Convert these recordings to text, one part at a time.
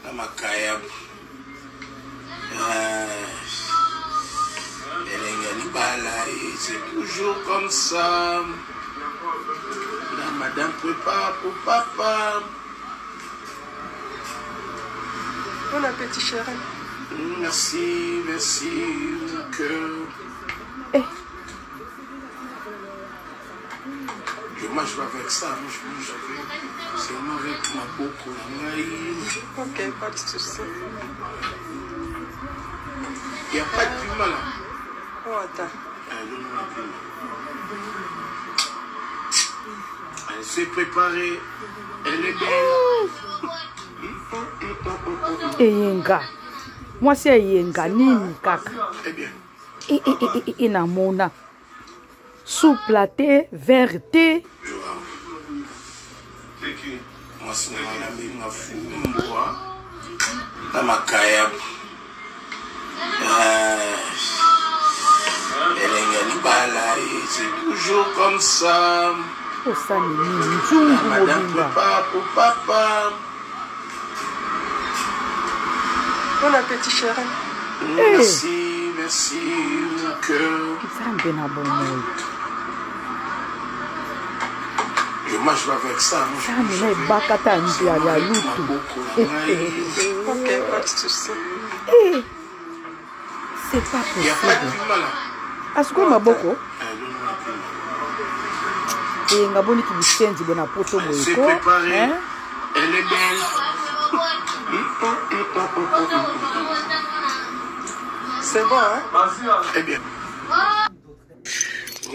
Na makayabu. Elengi ya libala, c'est toujours comme ça. La madame prépare pour papa. Bon appétit, chérie. Merci, merci, mon cœur. Eh. Je mange pas avec ça, moi je mange avec seulement avec ma boko na ngai. Ok, pas de souci. Il n'y a pas de piment là. Oh, attends. Ah, donne-moi un piment. Elle s'est préparée. Elle est belle. Eyenga. Mwasi eyenga nini kaka. Eh bien. E, e, e, e, e, namona. Soupe te, verre te. Mwasi na ngai nabenga fumbwa na makayabu. Elengi ya libala, c'est toujours comme ça. Osali nini? Nzungu Madame mobimba. prépare pour papa. Bon appétit, chérie. Merci, merci, mon cœur. Nzambe na bomoi. Je mange pas avec ça. Moi, je Nzambe mange na avec ebakata ya seulement ya avec lutu. maboko na ngai. Ok, pas de souci. Eh, c'est pas Il n'y a pas de possible. piment là. Asukoli maboko. Ah, donne-moi un piment. Eyenga boniki bisenzi boye na poto Elle boye s'est ko. préparée. Hein? Elle est belle. C'est bon, hein? Eh bien.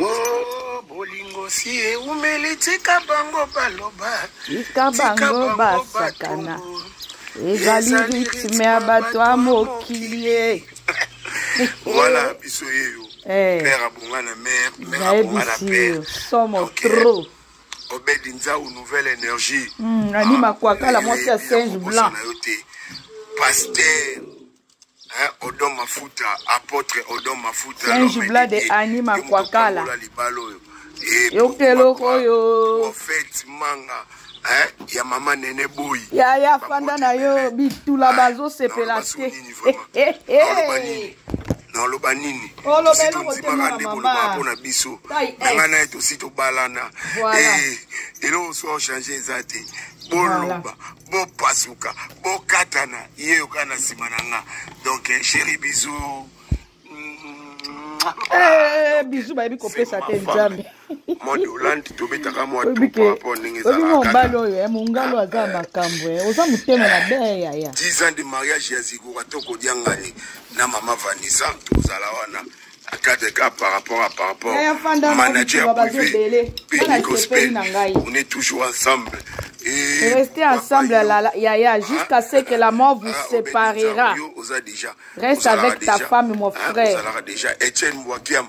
Oh, bolingo si eumeli tika bango baloba. Tika bango basakana. Ezali Ezali rythme ya bato ya mokili ye. Voilà, biso yeyo. Eh. Père abonga na mère, mère abonga na Nayebisi père. yo somo Donc, trop. Obed Nzau, nouvelle énergie. Ani Makwakala, mwasi ya singe blanc. Na yo te. Pasteur hein, Odon Mafuta, apôtre Odon Mafuta. Singe l'homme blanc de dédié. Annie Ye moto Makwakala. pambola libala oyo. Et Yokeloko pourquoi pas, oyo. Prophète Manga, hein, ya mama Nene Boy. Yaya fanda na yo bitula bazosepela te. te. Naloba nini? Naloba nini? Oloba Tosi eloko te, tondimaka mwana nde mama. bolobaka mpo na biso. Tai Na ngai S. na ye tosi tobalana. Voilà. Eh, eloko so ochange eza te. Boloba, bopasuka, bokatana, ye yoka na nsima na nga. Donc, eh, chéri bisous. Eh, bizu bayebi kopesa te nzambe. Mwa de Hollande tobetaka mwa Oyebi tout ke par rapport ndenge oyebi ezalaka mobali kaka. oyo eh, mongalo aza makambo eh. Oza motema mabe yaya. 10 ans de mariage ya Zigora tokodiangani na mama Vanessa tozala wana cadre ka par rapport à par rapport Yaya fanda na manager bitula bazo privé ebele. Penny Nga nasepeli Gospel na ngai. on est toujours ensemble et Restez papa ensemble yo la, yaya jusqu'à ce que la mort vous ah, séparera. Obed Nzau, yo oza déjà Reste ozalaka avec ta déjà femme, mon hein, frère. ozalaka déjà Etienne Mwakiam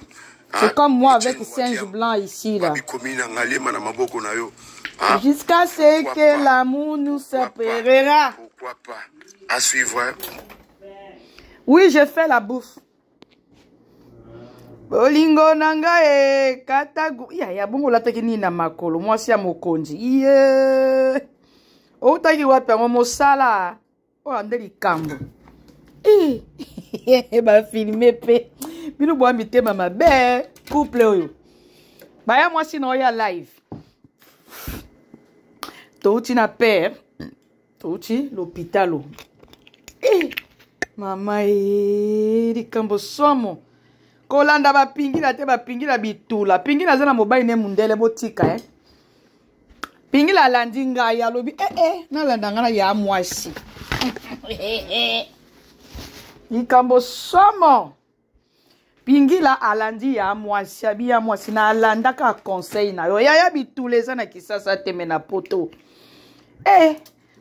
C'est hein, comme moi Etienne avec singe Mwakiam blanc ici là. babikomi na ngalema na maboko na yo hein, Jusqu'à ce pourquoi que pas l'amour nous pourquoi pas séparera. pourquoi pas à suivre hein. Oui, je fais la bouffe. Bolingo na ngai ekata yaya bongo olataki nini na makolo mwasi ya mokonzi ye outaki wapi yango mosala oyo nde likambo bafilme mpe bino bwa mitema mabe couple oyo baya mwasi na oyo ya live touti na père touti l'hôpital mama e likambo somo kolanda bapingila te bapingila bitula pingila aza na mobali ne mundele botika eh. Pingila alandi ngai alobi eh, eh, nalanda ngai na ya mwasi likambo somo pingila alandi ya mwasi abi ya mwasi na alandaka conseil na yo yaya bitula eza na kisasa teme na poto eh,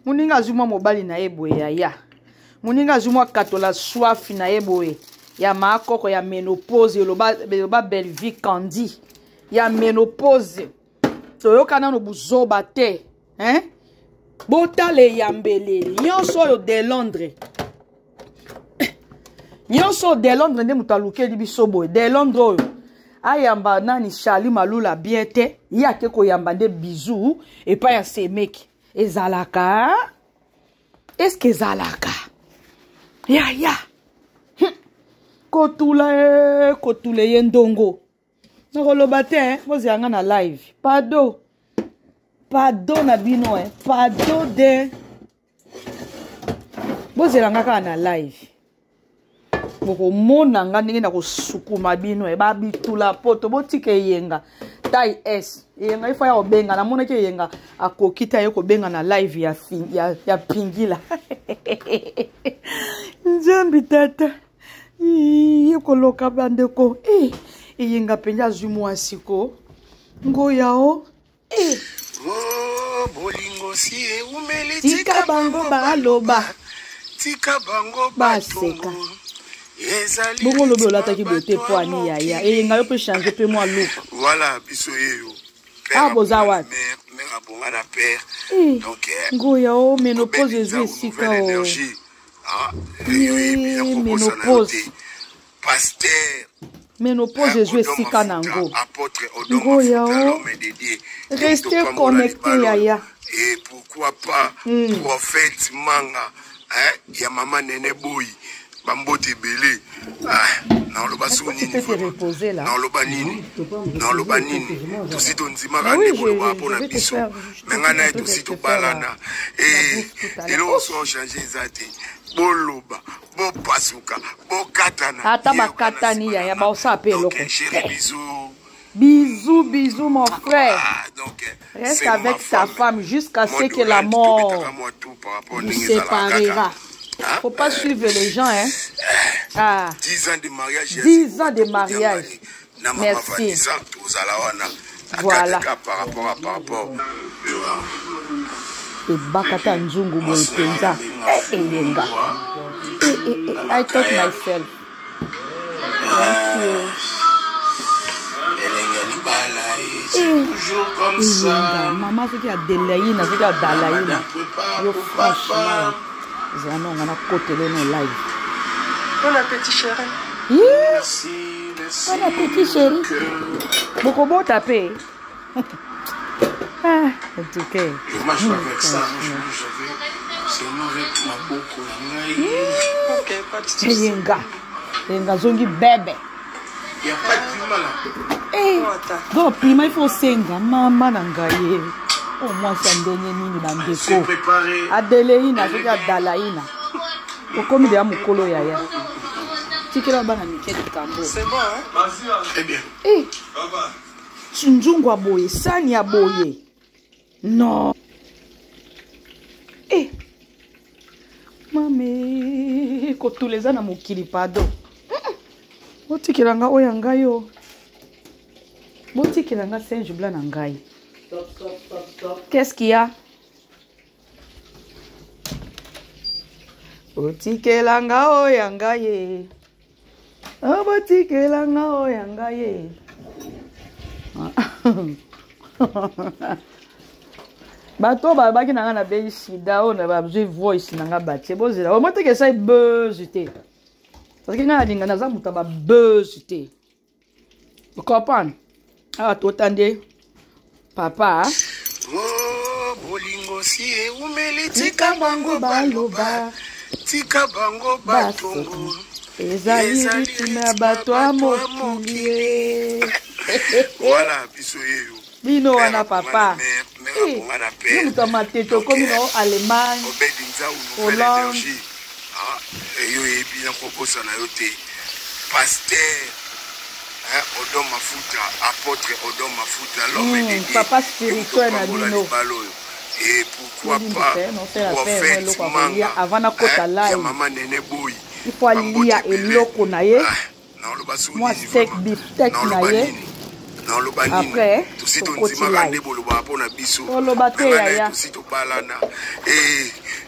moninga azwi mwa mobali na ye boye yaya moninga azwi mwa katola soif na ye boye ya maakoko ya ménopause eloba, eloba Bellevie Kandi ya ménopause toyoka nano buzoba te hein? Botala eyambeleli nyonso oyo de Londres nyonso de Londres nde moto alukeli biso boye de Londres oyo ayamba nani Charlie Malula bien te ye ake koyamba nde bizu epai ya semeki ezalaka. Eske ezalaka yaya? Kotula e kotula ye ndongo nakoloba te eh? Bozela nga na live. Pardon, pardon na bino eh? Pardon de bozela nga kaka na live, bokomona nga ndenge na kosukuma bino e babitula poto. Botika Eyenga taille s. Eyenga ifo ya kobenga, namonaki Eyenga akoki te, aye kobenga na live ya Pingila. Nzambi tata, ye koloka bandeko. Eyenga mpenza azwi mwasi ko ngoya o. Oh, bolingo si eumeli. Tika bango baloba. Tika bango baseka. Ezali bongo lobi olataki boye te po ani yaya Eyenga, yo mpe change mpe mwa look. Voilà, biso yeyo. Ah, boza wapi? Mère abonga na père. Donc Ngoya o ménopause ezwi esika o. Énergie, ah, yo yebi na kobosana yo ménopause. te, pasteur Ménopause ezwi esika nango. Apôtre Odon Ngoya Mafuta, o. l'homme de Dieu. Restez Topambola connecté, libalo. yaya. Et pourquoi pas prophète Manga, hein, ya mama Nene Boy, bambote ebele. Ah, naoloba so Est-ce que tu nini peux te vraiment? reposer là? Naoloba nini, naoloba nini? Tosi tondimaka Ah oui, nde koloba je mpona vais te biso faire, me ngai na ye je vais tosi te faire tobalana. la bouffe tout à l'heure. Eloko so change eza te. Boloba, bopasuka, bokatana. Ata Ye yoka na bakatani, nsima yaya, na nga. baosala mpe Donc, eloko. chéri, bisous. Bisous, bisous, mon frère. Ah, donc, Reste c'est ma avec ta femme jusqu'à Moi, ce que la Dolante, mort tobetaka mwa tout par rapport vous ndenge ezalaka séparera. kaka. Ah, Faut pas suivre les gens, hein. Ah, 10 ans de mariage ya 10 ans de Zigoro, mariage. na mama Merci. Vanessa, tozala wana. Voilà. Akataka par rapport. Ebakata nzungu boye mpenza. Eh, Eyenga. Eh, eh, eh, I taught myself. Thank you. Elenge ya libala, c'est toujours comme ça. Eyenga, mama soki adelaina, soki adalaina. Madame prépare Yo pour franchement, papa. ezala nonga nakotele no live. Bon appétit, chérie. Yee, Merci, merci. Bon appétit, chérie. Bokobota mpe. Ah, en tout cas. Je mange pas avec ça, moi je mange avec seulement avec maboko na ngai. Ok, pas de souci. Eyenga, Eyenga azongi bebe. Y a pas de piment là? Eh, Oh, attends. donc piment il faut osenga mama na ngai ye o mwasi ya ndenge nini? C'est Bandeko préparé. Adeleina soki adalaina, okomi deya mokolo yaya, tikela bana mike likambo. C'est bon, hein? Très bien. Eh, nzungu ya boye, sani ya boye, non. Eh, mame, kotula eza na mokili. Pardon, botikela nga oyo ya ngai o, botikela nga singe blanc na ngai. Qu'est-ce qu'il y a? Botikela nga oyo ya ngai ye. Oh, botikela nga oyo ya ngai ye. Bato oyo balobaki na ngai nabeli sida, oyo na bazwi voice na ngai batie, bozela omo teke esali buzz te, parce que ngai nalinga naza moto ya babuzz te, ocomprendre? Awa tota nde papa. Oh, bolingo si eumeli. Tika bango baloba. Tika bango batongo. Ezali rythme ya bato ya mokili. Voilà, biso yeyo. Bino wana papa. Mère abonga na père. Yo moto ya matete, okomi na Allemagne, Obedi Nzau, nouvelle Hollande. énergie. Ah, yo yebi na kobosana yo te, pasteur, hein, Odon Mafuta, apôtre Odon Mafuta, l'homme de Dieu. Papa spirituel na Topambola bino. libala oyo. Et pourquoi Nini pas mpe, non, c'est la paix, prophète eloko ya Manga, kolia avant nakota hein, ya live. mama Nene Boy. Il faut alia eloko na ye. Ah, naoloba so Mwa nini steak, vraiment? beefsteak na Naoloba ye. nini, naoloba nini? Après, Tosi tokoti tondimaka live. nde bolobaka mpo na biso. Toloba te, Me ngai na ye yaya. tosi tobalana.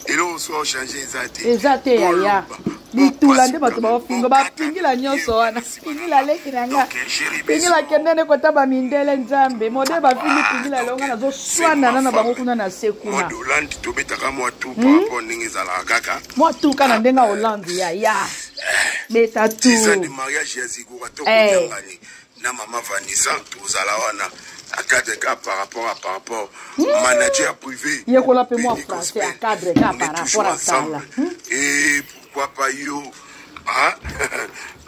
Eloko so ochange eza te. Eza te yaya. Boloba, Bitula nde bato bopasuka, baofinga, bokatana. bapingila nyonso wana. Pingila leki na nga. Donc, chéri, Pingila bisous. kende kota bamindele nzambe mode bafindi. Ah, Pingila donc, elonga nazoswanana na bango kuna na se mwa kuna. Dolande, tobetaka mwa tout par rapport ndenge ezalaka kaka. Mwa tuka na ndenge ya Hollande yaya, beta 10 ans de tu mariage ya Zigura, Eh. tokonyangani na mama Vanessa, tozala wana. À cadre ka par rapport à par rapport. Manager privé. Yekola mpe mwa Benny français Gospel. à cadre ka On est par rapport toujours à ça ensemble. là. Et pourquoi pas yo hein?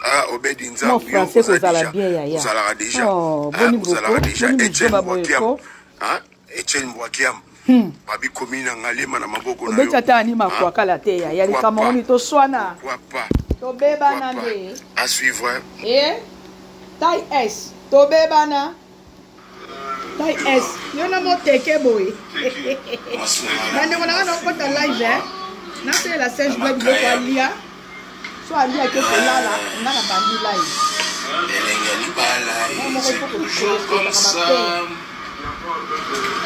Ah, Obedi Mwa Nzambe, yo, français oza kozala déjà. bien yaya. Ozalaka déjà. Oh, Hein, boni ozalaka boko, déjà. boni Etienne buzoba boye Mbwakiam. ko. Hein? Etienne Mbwakiam. Babi komi na ngalema na maboko na yo. Obeti ata ani makwakala te yaya, likambo Pourquoi ngoni pas? toswana. Pourquoi pas? Tobebana Pourquoi pas? nde. À suivre. Hein? E taille S, tobebana. Taille S, yo na moteke boye. Bandeko na nga nakokota live eh. Nasalela Serge Bla biloko alia. So alia ke kolala, nga na bandi live. Elengi ya libala, Nga moko c'est il faut toujours comme kokolaka ça. bape.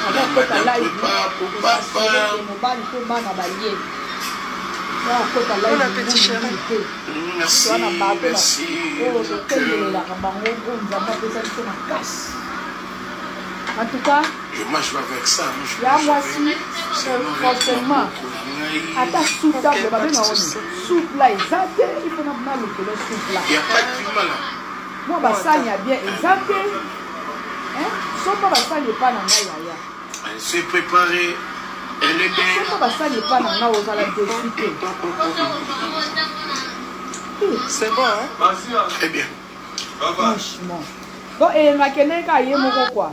Akokota live, Papa, papa. kosasireke mobali to bana baye. Akokota Bon live appétit, chérie. te. Merci, Wana bato merci. oyo totelelelaka bango oyo Nzambe apesa biso makasi. En tout cas, Je marche pas avec ça. Moi, je ya marche mwasi avec- c'est mauvais. prochainement ata sous-table Ok, babenga pas de oni souci. soupe la eza te, il faut nalokelo soupe la. Il n'y a pas de piment là. Mwa basani ya bien eza te. Hein? Sopa basani epa na ngai yaya. Elle s'est préparée. Elle est belle. Sopa basani epa na ngai ozala desu te. C'est bon, hein? Très bien. Franchement, donc eyengaki ndenge kaka ye moko kua.